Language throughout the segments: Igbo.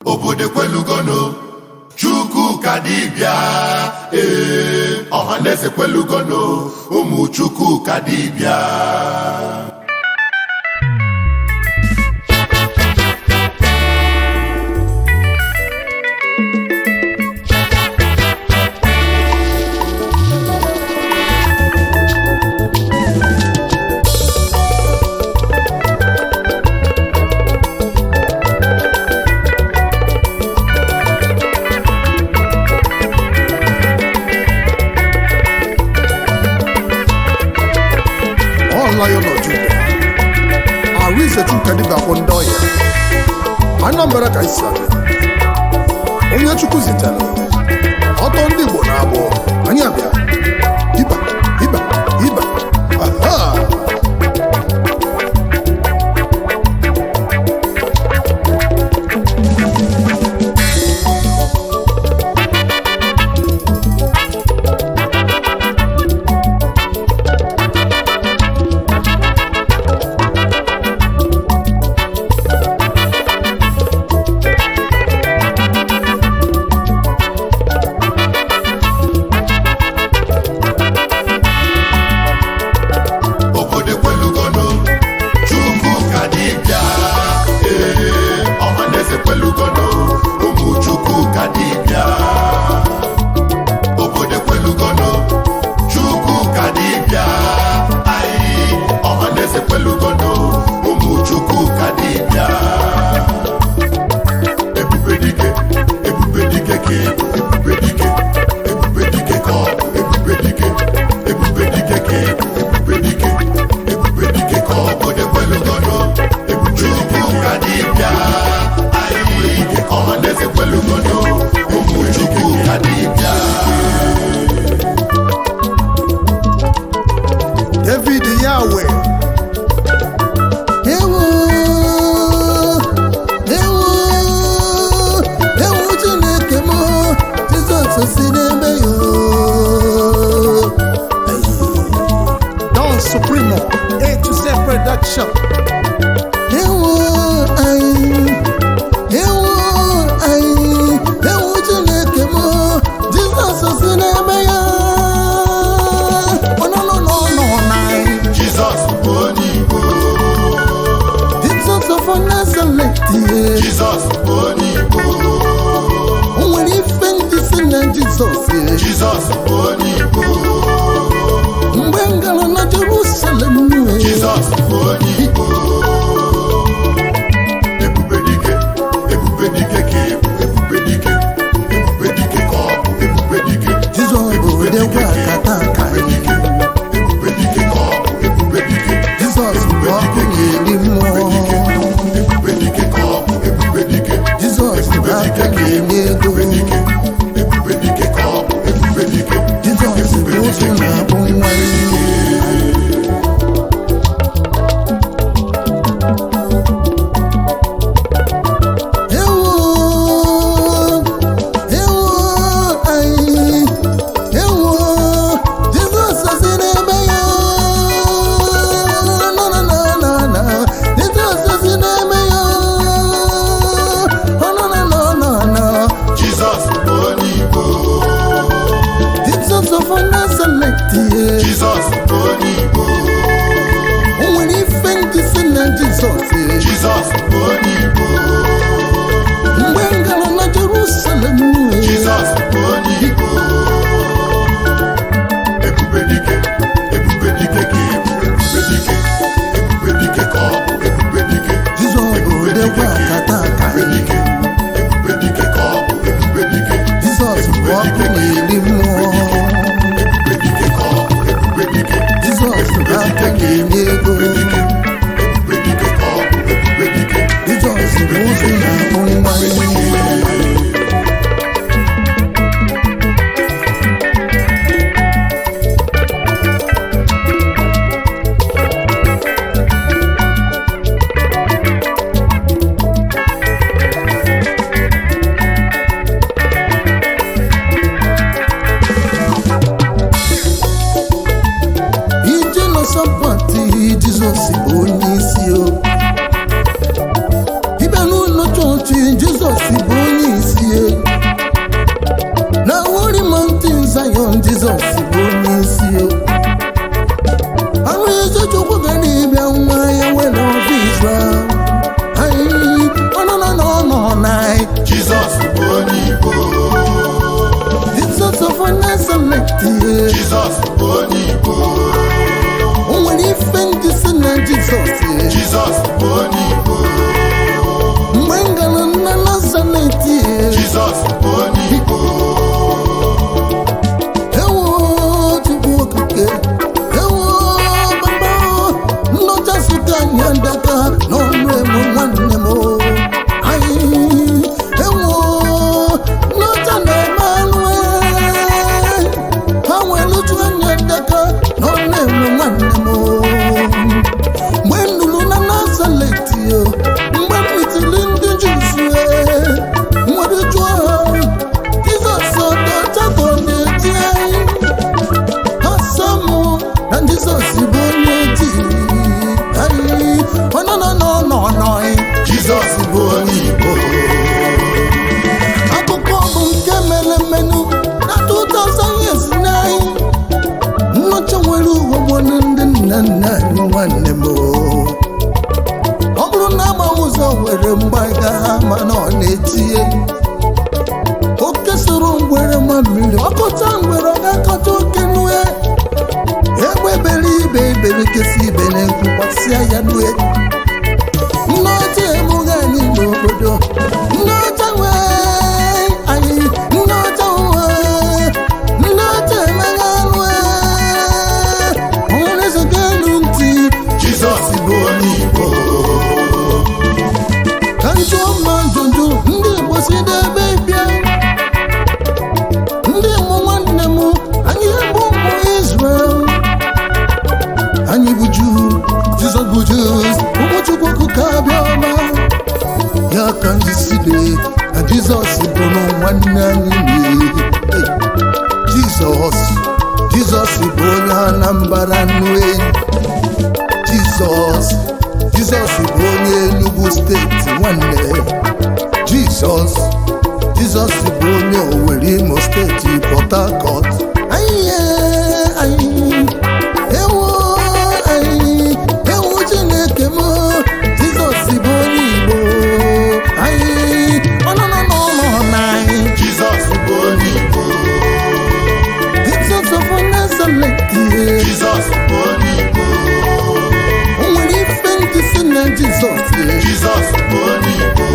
Obodo kwelugono, Chukwu ka dibịa. Ee, ọhaneze kwelugono, ụmụ Chukwu ka dibịa. All Lion of Judah, Arinze Chuka dibịa kwụ ndị ọya Anambra ka isi abịa. Onye Chukwu zitere ọtọ ndị Igbo na-abụ anyị abịa. Iba iba iba, aha! Obodo kwelugono, Chukwu ka dibịa. Ee, ọhaneze kwelugono, ụmụ Chukwu ka dibịa. Obodo kwelugono, Chukwu ka dibịa. Ayi, ọhaneze kwelugono, ụmụ Chukwu ka dibịa. Ebube dike, ebube dike ka ị bụ, ebube dike, ebube dike ka ọ bụ, ebube dike, ebube dike ka ị bụ, ebube dike, ebube dike ka ọ bụ. Obodo kwelugono, ebube dike ka dibịa. Ayi, ọhaneze kwelugono, ụmụ Chukwu ka dibịa. David Yahweh. Ewo, ewo, ewo Chineke m, Jizọs si n'ebe ya. Don Supremo, A to Z Production. Ewo anyị, ewo anyị, ewo Chineke m, Jizọs si n'ebe ya. Ọ nọ nọ nọ nọ na anyị. Jizọs bụ onye Igbo. Jizọs of Nazareth. Jizọs bụ onye Igbo. O nwere ife ndị si na Jizọs. Jizọs bụ onye Igbo. Mgbe m gara na Jerusalem, Jizọs bụ onye Igbo. Ebube dike, ebube dike ka ị bụ, ebube dike, ebube dike ka ọ bụ, ebube dike. Jizọs bụ Ebube dike odegwu ka ị bụ, akata aka. ebube dike, ebube dike ka ọ bụ, ebube dike. Jizọs bụ Ebube ọkụ dike ka ị na-eri bụ, mmụọ. ebube dike, ebube dike ka ọ bụ, ebube dike. Jizọs bụ Ebube dike aka ka ị bụ, na-enye ego. ebube dike, ebube dike ka ọ bụ, ebube dike. Jizọs bụ Ebube ụzụ dike ka ị na-akpụ bụ, nwa. ebube dike. Ewo, ewo, anyị, ewo, Jizọs si n'ebe ya. Na, na, na, na, na. Jizọs si n'ebe ya. Oh, na, na, na, na, na. Jizọs bụ onye Igbo. Jizọs of Nazareth. Jizọs bụ onye Igbo. O nwere ife ndị si na Jizọs. Jizọs bụ onye Igbo. Mgbe m gara na Jerusalem, Jizọs bụ onye Igbo. Ebube dike, ebube dike ka ị bụ, ebube dike, ebube dike ka ọ bụ, ebube dike. Jizọs bụ Ebube odegwu dike ka ị bụ, akata aka. ebube dike, ebube dike ka ọ bụ, ebube dike. Jizọs bụ Ebube ọkụ dike ka ị na-eri bụ, mmụọ. ebube dike, ebube dike ka ọ bụ, ebube dike. Jizọs bụ Ebube aka dike ka ị bụ, na-enye ego. ebube dike, ebube dike ka ọ bụ, ebube dike. Jizọs bụ ụzụ na-akpụ nwa. Ije na Sabat, Jizọs bụ onye isi o. Ịbịa n'ụlọ chọọchị, Jizọs bụ onye isi. Na Holy Mountain Zion, Jizọs bụ onye isi. Arinze Chukwu gara ịbịa nwa ya nwere of Israel. Anyị ọ nọ nọ na anyị. Jizọs bụ onye Igbo. Jizọs of Nazareth. Jizọs bụ onye Igbo. O nwere ife ndị si na Jizọs. Jizọs bụ onye Igbo. Mgbe m gara na Nazareth, Jizọs bụ onye Igbo. Ewo, Chukwu okike, ewo, baba, nnọcha site anya ndaka n'ọnụ emu nwanne m o. Anyị, ewo, nnọcha na-eme anụ e. Ha nwere uchu anya ndaka n'ọnụ emu nwanne m o. Mgbe m nụrụ na Nazaret o, mgbe m mitiri ndị Juz e, m were jụọ ha, Jizọs ọ dị ọcha ka ọ na-eji anyị? Ha sọ mụ na Jizọs bụ onye ojii. Anyị, ọ nọ nọ nọ nọ nọ. Jizọs bụ onye Igbo. Akụkọ bụ nke mere mmenụ na 2000 years n'anyị. Nnọchi nwere uwe gbọnụ ndị nna nna anyị nwanne m o. Ọ bụrụ na agbawa ụzọ were mgbaga ha, mana ọ na-etinye oke soro ngwere ma mmiri ọkọta ngwere, ọ ga-akọta oke nue. Egbe bere ibe ibere kesi ibe na-ekwu gbasịa ya nue. Ndị ọcha emughe anyị n'obodo, ndị ọcha nwee anyị, ndị ọcha nwee, ndị ọcha emeghe anụ. Ọnwere elu ntị. Jizọs bụ onye Igbo. Ka njụọ mma njụjụ, ndị Igbo si n'ebe bịa, ndị mụ nwanne m, anyị bụ ụmụ Israel, anyị bụ Juu, Jizọs bụ Juz, ụmụ Chukwu okike abịa ọma ya ka ndị si dị na Jizọs bụ nụ nwanne anyị na Jizọs. Jizọs bụ onye Anambra nue. Jizọs, Jizọs bụ onye Enugu steeti nwanne. Jizọs, Jizọs bụ onye Owerri, Imo steeti, Port Harcourt. Anyị anyị, ewo, anyị, ewo, Chineke m, Jizọs bụ onye Igbo. Anyị ọ nọ nọ nọ nọ na anyị. Jizọs bụ onye Igbo. Jizọs of Nazareth. Jizọs bụ onye Igbo. O nwere ife ndị si na Jizọs. Jizọs bụ onye Igbo.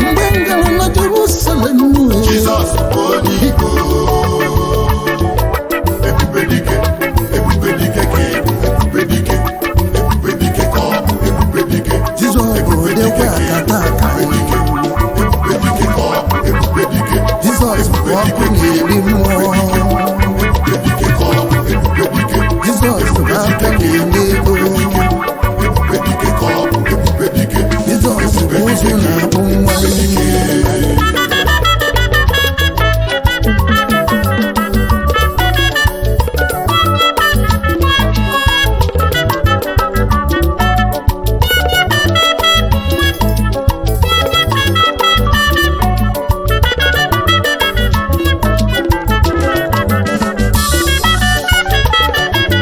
Mgbe m gara na Jerusalem, Jizọs bụ onye Igbo. Ebube dike, ebube dike ka ị bụ, ebube dike, ebube dike ka ọ bụ, ebube dike. Jizọs bụ Ebube dike odekwe ka ị bụ, akata aka. ebube dike, ebube dike ka ọ bụ, ebube dike. Jizọs bụ ọkụ na-eri mmụọ. Ebube dike ka ọ bụ, ebube dike. Jizọs bụ aka na-enye ego. Ebube dike ka ọ bụ, ebube dike. Jizọs bụ ụzụ na-akpụ nwa.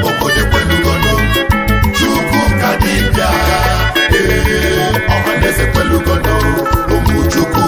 Obodo kwelugono, Chukwu ka dibịa. Ee, ọhaneze kwelugono, ụmụ Chukwu.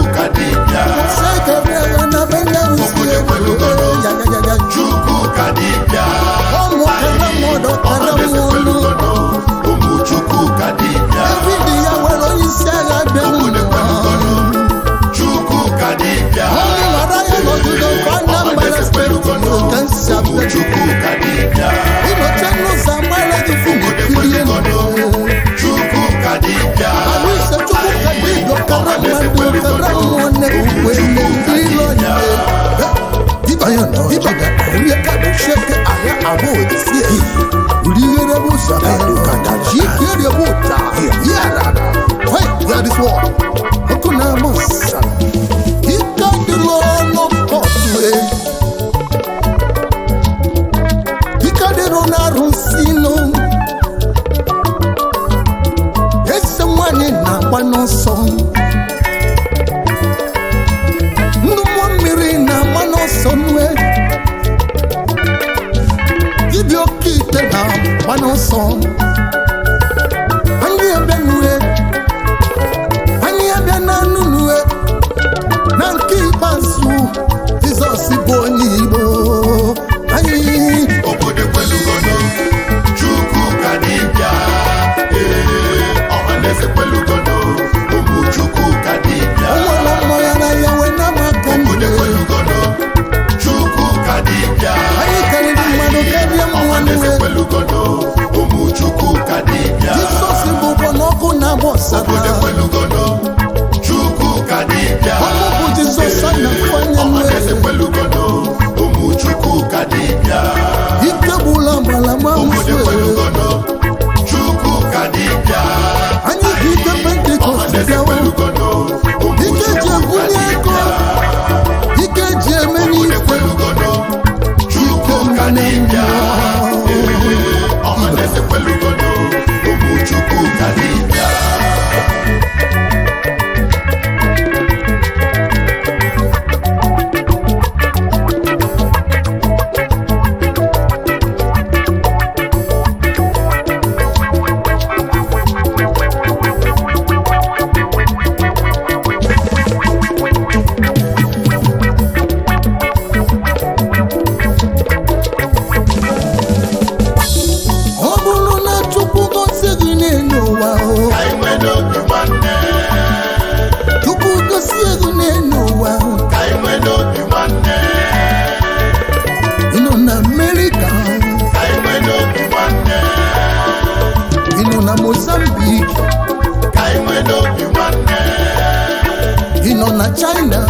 Ị nọ na China.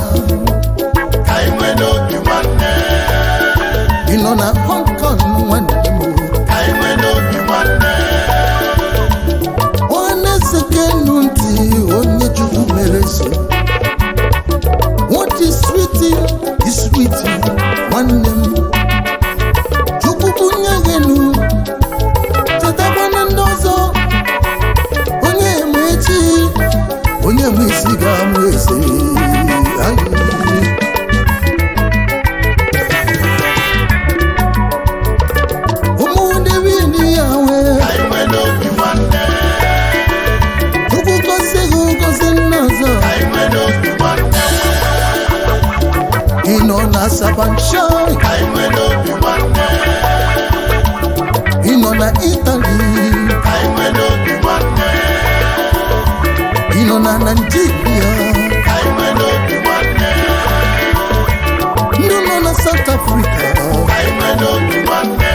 Ka anyị nwee n'obi nwanne. Ị nọ na Hong Kong, nwanne m. Ka anyị nwee n'obi nwanne. Ọhaneze, geenụ ntị, onye Chukwu mere eze. What is sweet is sweet, nwanne m. Chukwu bunye gị enu, chetakwana ndị ọzọ. Onye ma echi, onye ma isi ga-amụ eze. Ayi. Ụmụ David ya wee. Ka anyị nwee n'obi nwanne. Chukwu gozie gị, gozie nna ọzọ. Ka anyị nwee n'obi nwanne. Ị nọ na Sabanshai. Ka anyị nwee n'obi nwanne. Ị nọ na Italy. Ka anyị nwee n'obi nwanne. Ị nọ na Nigeria. Ka anyị nwee n'obi nwanne. Ndị nọ na South Africa. Ka anyị nwee n'obi nwanne.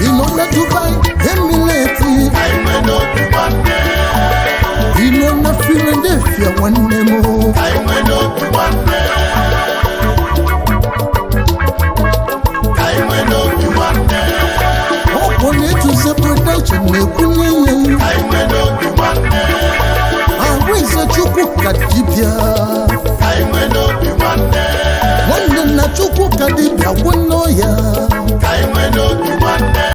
Ị nọ na Dubai Emirate. Ka anyị nwee n'obi nwanne. Ị nọ na Philadelphia, nwanne m. Ka anyị nwee n'obi nwanne. Ka anyị nwee n'obi nwanne. Ọkwọ na-etuze production na-ekwunye ya. Ka anyị nwee n'obi nwanne. Ahụize Chukwu ka dibịa. Ka anyị nwee n'obi nwanne. Nwanne nna Chukwu ka dibịa gwụnọ ya. Ka anyị nwee n'obi nwanne.